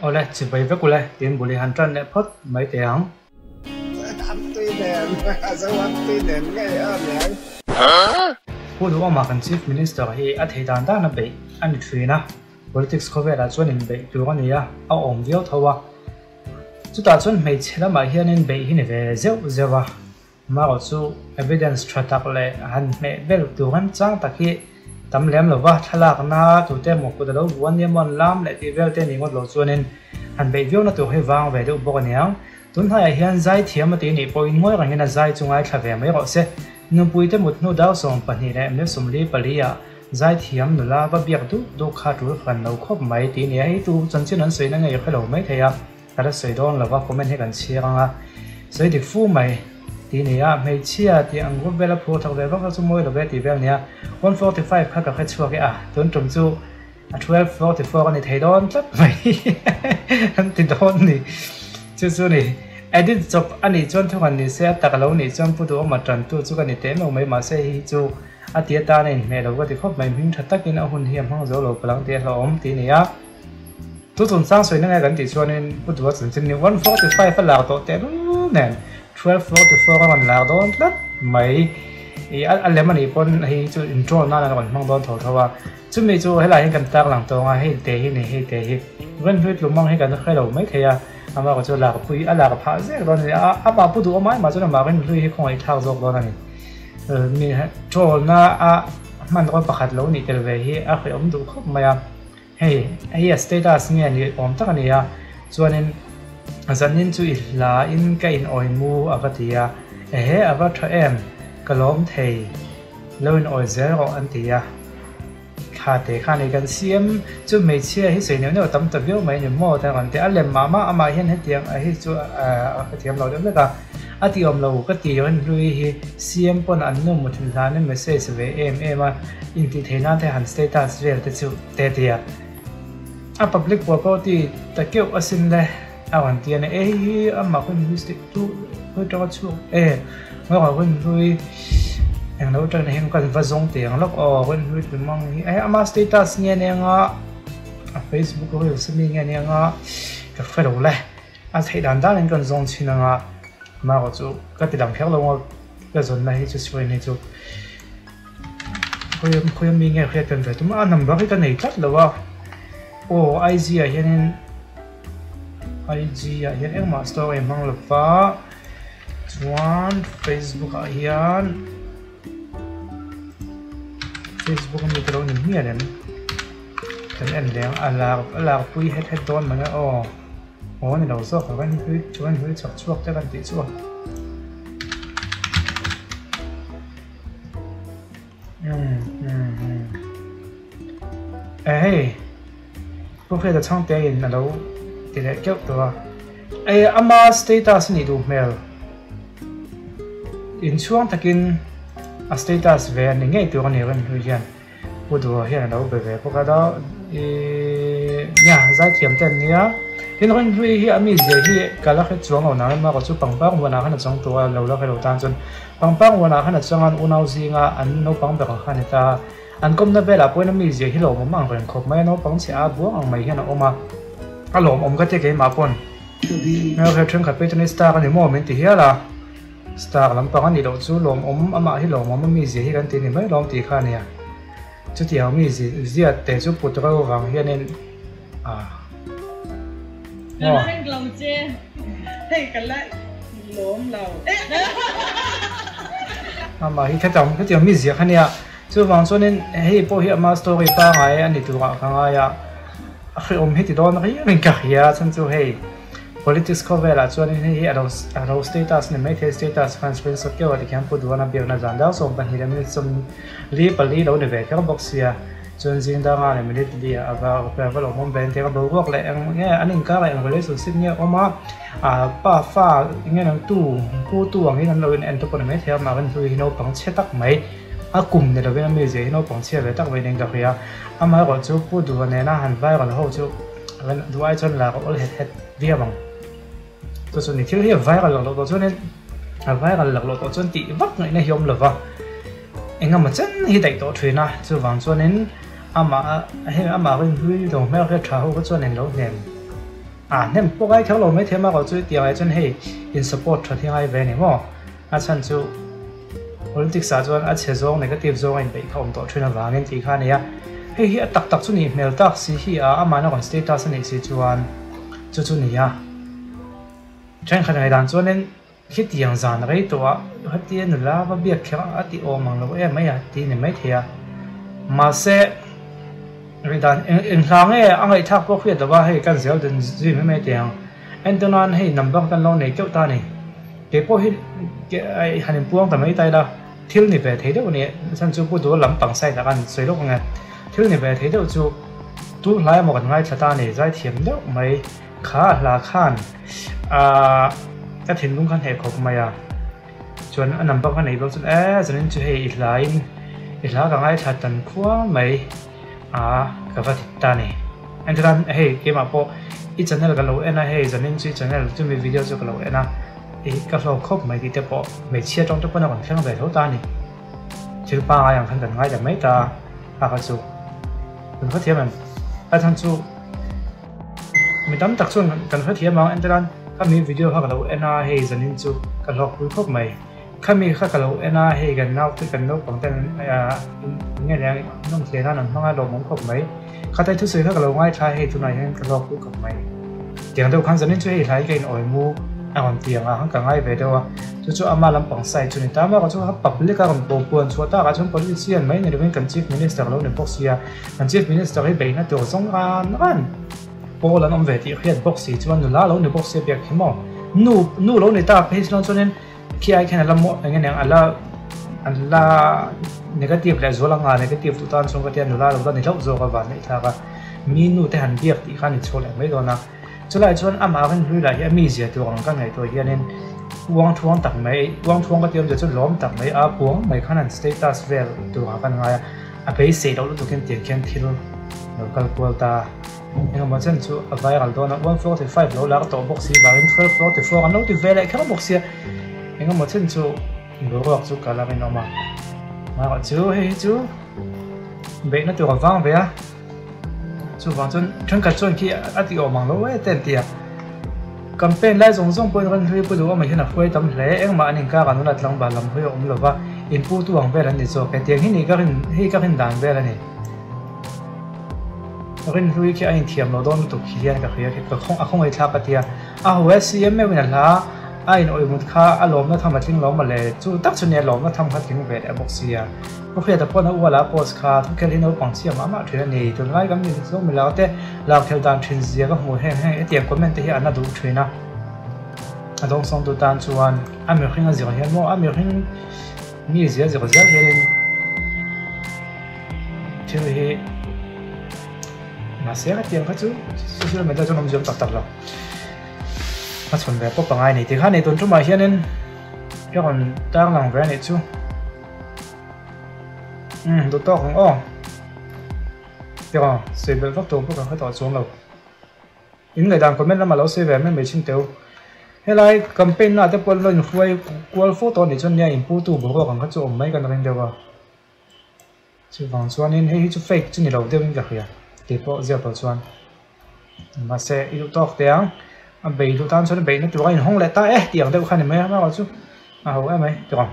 Awle, chibai vek ule, tiin bul i han tan leh phawt mai teh ang. Pu Duhawma kan Chief Minister hi a thei dan dan a beih a ni thin a, politics khawvelah chuan inbeih tur a ni a, a awm viau tho a. Chutah chuan hmeichhe lamah hianin beih hi ni ve zeuh zeuh a. Amaherawh chu evidence tha tak leh han hmeh bel tur remchang tak hi tam lem lo va, thlalakna tute emaw kut a lo vuan nia maw an lam leh tih vel te nih ngawt loh chuanin han beih viauna tur hi vang ve deuh bawk a niang. Tunhnaiah hian zai thiam a tih nih pawhin ngawi rengin a zai chu ngaithla ve mai rawh se. Nupuite mut hnu dau 12 leh mil 44 ah zai thiam nula va biak duh duh kha tul hran lo khawp mai tih nia hei tu chanchin an sawina ngei hre lo mai thei a. Ka la sawi dawn lo va, comment hi kan chhiar ang a, sawi dik fu mai tih ni a, hmeichhia tih ang group vel a phur thawk ve vak vak chu mawi lo ve tih vel nia, 145 kha ka hre chhuak e a, tun tum chu a 1244 a ni thei dawn tlat mai an ti dawn ni, chu chu ni edit chawp a nih chuan thawk an ni se a tak lo nih chuan pu duhawma tantu chu ka ni teh meuh mai mahse hei hi chu a ti atan a inhmeh lo ka ti khawp mai, hming tha takin a hun hi a hmang zo lo palang tih a hlauhawm tih ni a. Chu chungchang sawi na nge kan tih chuanin Pu Dua chanchin ni 145 a lak tawh tehlul nen 1244 a rawn lak dawn tlat mai. Ih a lem anih pawn hei chu in troll nan an rawn hmang dawn tho tho a. Chumi chu helai hian kan tar lang tawng a, hei te hi ni hei te hi. Rinhlui tlumang hi kan hre lo mai thei a, amah erawh chu lak pui a lak phah zek dawn a ni. Amah Pu Duh awm ai mah chuan amah Rinhlui hi khawngaih thlak zawk dawn a ni. Mi troll na a hmanraw pakhat lo nih tel ve hi a hrehawm duh khawp mai a. Hei hei a status nge ni awm tak a ni a, chuanin zanin chu i hla in ka in awi mu a va ti a, ehe a va tha em, ka lawm thei, lo in awi zel rawh an ti a, thla te khan ei kan siam chu hmeichhia hi sawi neuh neuh a tam ta viau mai ni maw te a rawn ti a, a lem mah mah amah hian hetiang a hi chu a hrethiam lo deuh vek a, a ti awm lo ka ti rawn hlui hi siam pawn an nu muthilh hlanin message ve em em a, intihtheih nan te han status vel te chu. Te tia a public property ta keuh asin le a rawn ti a ni. Hei hi amah hun hlui step tu hlui tanga chhuak e ngaw hun hlui eng lo tana hian kan va zawng teh ang lawk aw hun hlui tu mang hi e ama status nge nia nga a facebook reels ami nge nia nga ka hre lo le a theih dan dan in kan zawng chhin anga amaherawh chu ka ti lang kher lo nga ka zawnna hi chu screen hi chu. Khawi ami nge hriat kan ve tum a number hi ka nei tlat lo a aw IG ah hianin IG ah hian engmah story a hmang lo va chuan Facebook ah hian Facebook ami te lo ni hmiah em kan en leh ang a lar a lar pui het het dawn mang e aw aw ni lo zawk ang chuan hlui chak chhuak te kan tih chu a. Eh hei Pu Hriata Chhangte in a lo ti leh keuh tawh a eh ama status a nih duh hmel inchhuang takin a status ve a ni ngei tur a ni Rinhlui hian. Pu Duha hian a lo be ve bawk a da ihh nia zaithiam te an nia tin Rinhlui hi a mizia hi ka la hre chuang lo nang emaw chu pangpar huanah khan a chang tawh a lo la hre lo tan chuan pangpar huanah khan a chang a an unau zinga an naupang ber ang kha a ni ta an kawmna velah pawhin a mizia hi lawmawm ang reng khawp mai a naupang chhe a buang ang mai hian a awm a a lawmawm ka ti keimah pawn hmelhriat thenkhat phei chuan star a ni maw min ti hial a. Star lampang a nih loh chu lawmawm, amah hi lawmawm a mizia hi kan ti ni mai lawm tih kha a nia. Chutiang mi zia te chu put reuh vang hianin a Kan prank lo che, hei ka la lawm lo. Amah hi khetiang khetiang mizia kha nia. Chuvang chuanin hei pawh hi ama story pangai a ni turah ka ngai a, a hrehawm hi ti dawn riangin ka hria chhan chu hei. Politics khawvelah chuanin hei hi a lo a lo status ni maithei status khan screenshot keuh a tikhian Pu Duhana biakna zan dang 12 leh minute 44 lo ni ve kher bawk sia chuan zing danga leh minute li ah a va repair va lo awm ve entir a boruak leh eng nge an inkar ah eng relationship nge a awm a ah pa fa eng nge nang tu pu tu angin an lo in en te pawh ni maithei a mahni hlui hi naupang chhe tak mai a kum ni lovin a mizia hi naupang chhia ve tak mai niin ka hria amaherawh chu Pu Duha nena han viral ho chu. Duh ai chuan lak a awl het het viau ang. Chu chu ni thil hi a viral lak loh tawh chuanin a viral lak loh tawh chuan tih vak ngaihna hi awm lo va. Engemaw chen hi daih tawh thin a, chuvang chuanin amah heng amah rinhlui lo hmel hriat tha ho kha chuan in lo hnem. A hnem pawh ngai kher lo mai thei amaherawh chu tiang ah chuan hei in support tha hi a ngai ve a ni maw? A chhan chu politics ah chuan a chhe zawng negative zawng a inbeih kha awm tawh thin avangin tih kha a ni a. Hei hi a tak tak chu nih hmel tak si hi a amahna rawn status a nih si chuan chu chu ni a. Thenkhat ngaihdan chuanin Khitiang zan rei tawh ah hetia nula va biak kher a ti awm ang lo em mai a ti ni maithei a. Mahse, rihdan eng hla nge a ngaihthlak pawh hriat lova hei kan zel den zui mai mai teh ang. Entir nan hei number kan lo nei teuh ta a ni. Kei pawh hi han inpuang ta mai ta ila thil ni ve thei deuh a ni. Chhan chu Pu Dul lampang side ah khan sawi lawk ang e. Thil ni ve thei deuh chu tu hlai emaw kan ngaithla ta a ni zaithiam deuh mai. Kha a hla khan aah ka thinlung kha hneh khawp mai a, chuan a number ka neih bawk chuan eee zanin chu hei i hla in i hla ka ngaithla tan khua mai aah ka va ti ta a ni. Entirnan hei keimah pawh i channel ka lo en a hei zanin chu i channel chumi video chu ka lo en a ih ka hlawk khawp mai tih te pawh hmeichhia tawng te pawn a rawn thleng ve tho ta a ni. Thil pangai ang khan kan ngaithla mai ta a kha chu kan hrethiam em? A chhan chu. Mi tam tak chuan kan hrethiam ang entirnan khami video kha ka lo en a hei zanin chu ka hlawkpui khawp mai khami kha ka lo en a hei kan naute kan naupang ten eng nge leh nawm hle nan an hmang a lawmawm khawp mai khatai thusawi kha ka lo ngaithla a hei tunah hian ka hlawkpui khawp mai tiang deuh khan zanin chu hei hlai ka in awi mu a rawn ti ang a khan ka ngai ve deuh a chu chu ama lampang side chu ni ta amaherawhchu kha public a rawn bo puan chhuah takah chuan politician mai ni lovin kan chief minister lo ni bawk sia. Kan Chief Minister hi beihna tur zawng ran ran pawl an awm ve tih hriat bawk si chuan nula lo ni bawk sia biak hi maw? Nu nu lo ni ta phei chuan chuanin khi ai khian a la maw eng nge niang a la an la negative leh zual anga negative duh tan chuan ka tia nula lo la ni hlauh zawk a van neih thlak a mi nu te han biak tih khan inchhuak leh mai dawn a chulai chuan amah rinhlui lah hi a mizia tur ang ka ngaihtuah hianin uang thuang tak mai uang thuang ka tih awmzia chu lawm tak mai a puang mai khan an status vel tur ah kan ngai a. A beisei loh lutukin tiang khian thil lo kal kual ta. Engemaw chen chu a viral dawn a, 145 lo lar tawh bawk si vangin 1244 an lo ti ve leh kher bawk sia. Engemaw chen chu boruak chu kal a rinawm a. Amaherawh chu hei hi chu beihna tur a vang ve a. Chuvang chuan thenkhat chuan khi a ti awm ang lo e te an ti a. Campaign lai zawng zawng pawhin Ranhlui pu duh awmah hian a hruai tam hle. Engmah an inkar an nula tlangval lam hawi a awm lova, inputu ang vel an ni zawk e. Tiang hi ni ka rin, hei ka rin dan vel a ni. Rinhlui khi a inthiam lo dawn lutuk khi hian ka hria khi ka a khawngaih thlak ka tia. A ho e, CM meuhin a hla a in awih mut kha a lawmna tham a tling lo mawle, chu tak chu nia lawmna tham kha tling ve leh bawk sia. Pu Hriata pawn a uala post kha thukhel hi naupang chhia mah mah thin a ni. Tunlai kan mi zawng milak te lakkhel dan thin zia ka hmuh heng heng hetiang comment te hi an la duh thin a. A dawngsawng tu tan chuan a mihring a zir hian maw a mihring mi zia zir zel hianin thil hi mahse hetiang kha chu social media chuan awmziam tak tak lo. A chhawn ve pawp angai a ni tikhan ei tun tumah hianin ka rawn tarlang ve a nih chu. Umm duh tawk ang aw. Tiraw sawi belh vak tur pawh ka hre tawh chuang lo. In ngaihdan comment lamah lo sawi ve mai mai thin teu. Helai campaign na te pawh an lo inhruai kual fo tawh anih chuan nia inputu boruak ang kha chu awm mai kan ring deuh a. Chuvang chuanin hei hi chu fake chu ni lo deuhin ka hria tih pawh ziak tawh chuan. Mahse i duh tawk teh ang a bei duh tan chuan a beihna tur a inhawng leh ta e tih ang deuh kha ni mai a, amaherawhchu a ho em mai tiraw.